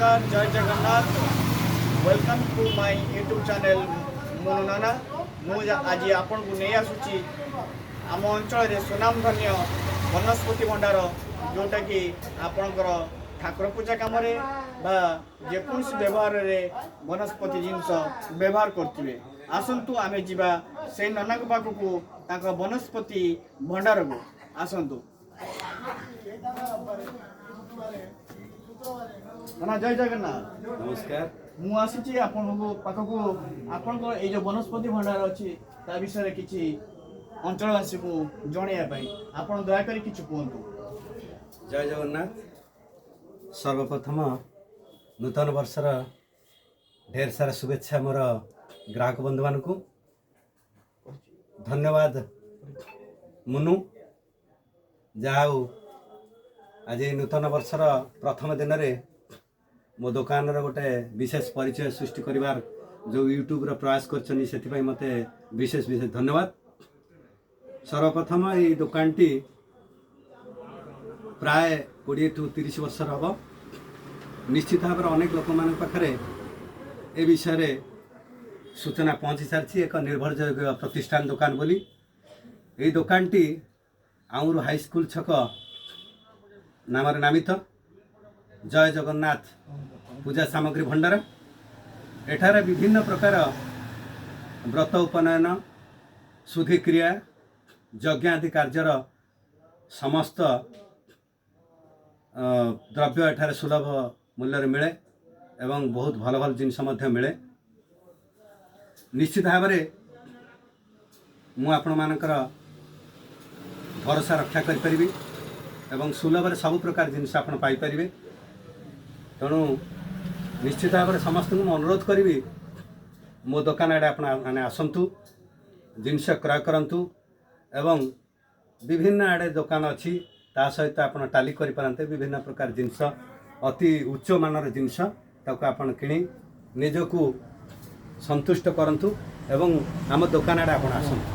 ନମସ୍କାର, ଜୟ Jagannath. Welcome to my YouTube channel Munu ନାନା। ମୁଁ ଆଜି ଆପଣଙ୍କୁ ନେଇ ଆସୁଛି ଆମ ଅଞ୍ଚଳରେ ସୁନାମଧନ୍ୟ ବନସ୍ପତି ଭଣ୍ଡାର, ଯେଉଁଟାକି ଆପଣଙ୍କର ଠାକୁର ପୂଜା କାମରେ ବା ଯେକୌଣସି ବ୍ୟବହାରରେ ବନସ୍ପତି ଜିନିଷ ବ୍ୟବହାର କରୁଥିବେ। ଆସନ୍ତୁ, ଆମେ ଯିବା ସେଇ ନନାଙ୍କ ପାଖକୁ, ତାଙ୍କ ବନସ୍ପତି ଭଣ୍ଡାରକୁ। ଆସନ୍ତୁ ନନା, ଜୟ ଜଗନ୍ନାଥ। ନମସ୍କାର। ମୁଁ ଆସିଛି ଆପଣଙ୍କ ପାଖକୁ, ଆପଣଙ୍କ ଏଇ ଯେଉଁ ବନସ୍ପତି ଭଣ୍ଡାର ଅଛି, ତା ବିଷୟରେ କିଛି ଅଞ୍ଚଳବାସୀକୁ ଜଣାଇବା ପାଇଁ। ଆପଣ ଦୟାକରି କିଛି କୁହନ୍ତୁ। ଜୟ ଜଗନ୍ନାଥ। ସର୍ବପ୍ରଥମ ନୂତନ ବର୍ଷର ଢେର ସାରା ଶୁଭେଚ୍ଛା ମୋର ଗ୍ରାହକ ବନ୍ଧୁମାନଙ୍କୁ। ଧନ୍ୟବାଦ ମୁନୁ, ଯାହା ହଉ ଆଜି ନୂତନ ବର୍ଷର ପ୍ରଥମ ଦିନରେ ମୋ ଦୋକାନର ଗୋଟେ ବିଶେଷ ପରିଚୟ ସୃଷ୍ଟି କରିବାର ଯେଉଁ ୟୁଟ୍ୟୁବ୍ର ପ୍ରୟାସ କରିଛନ୍ତି, ସେଥିପାଇଁ ମୋତେ ବିଶେଷ ବିଶେଷ ଧନ୍ୟବାଦ। ସର୍ବପ୍ରଥମ ଏଇ ଦୋକାନଟି ପ୍ରାୟ 20ଠୁ 30 ବର୍ଷର ହେବ। ନିଶ୍ଚିତ ଭାବରେ ଅନେକ ଲୋକମାନଙ୍କ ପାଖରେ ଏ ବିଷୟରେ ସୂଚନା ପହଞ୍ଚି ସାରିଛି, ଏକ ନିର୍ଭରଯୋଗ୍ୟ ପ୍ରତିଷ୍ଠାନ ଦୋକାନ ବୋଲି। ଏହି ଦୋକାନଟି ଆଉଁରୁ ହାଇସ୍କୁଲ ଛକ ନାମରେ ନାମିତ ଜୟ ଜଗନ୍ନାଥ ପୂଜା ସାମଗ୍ରୀ ଭଣ୍ଡାର। ଏଠାରେ ବିଭିନ୍ନ ପ୍ରକାର ବ୍ରତ, ଉପନୟନ, ଶୁଦ୍ଧିକ୍ରିୟା, ଯଜ୍ଞ ଆଦି କାର୍ଯ୍ୟର ସମସ୍ତ ଦ୍ରବ୍ୟ ଏଠାରେ ସୁଲଭ ମୂଲ୍ୟରେ ମିଳେ ଏବଂ ବହୁତ ଭଲ ଭଲ ଜିନିଷ ମଧ୍ୟ ମିଳେ। ନିଶ୍ଚିତ ଭାବରେ ମୁଁ ଆପଣମାନଙ୍କର ଭରସା ରକ୍ଷା କରିପାରିବି ଏବଂ ସୁଲଭରେ ସବୁ ପ୍ରକାର ଜିନିଷ ଆପଣ ପାଇପାରିବେ। ତେଣୁ ନିଶ୍ଚିତ ଭାବରେ ସମସ୍ତଙ୍କୁ ମୁଁ ଅନୁରୋଧ କରିବି, ମୋ ଦୋକାନ ଆଡ଼େ ଆପଣ ମାନେ ଆସନ୍ତୁ, ଜିନିଷ କ୍ରୟ କରନ୍ତୁ ଏବଂ ବିଭିନ୍ନ ଆଡ଼େ ଦୋକାନ ଅଛି, ତା ସହିତ ଆପଣ ଟାଲି କରିପାରନ୍ତେ। ବିଭିନ୍ନ ପ୍ରକାର ଜିନିଷ, ଅତି ଉଚ୍ଚମାନର ଜିନିଷ, ତାକୁ ଆପଣ କିଣି ନିଜକୁ ସନ୍ତୁଷ୍ଟ କରନ୍ତୁ ଏବଂ ଆମ ଦୋକାନ ଆଡ଼େ ଆପଣ ଆସନ୍ତୁ।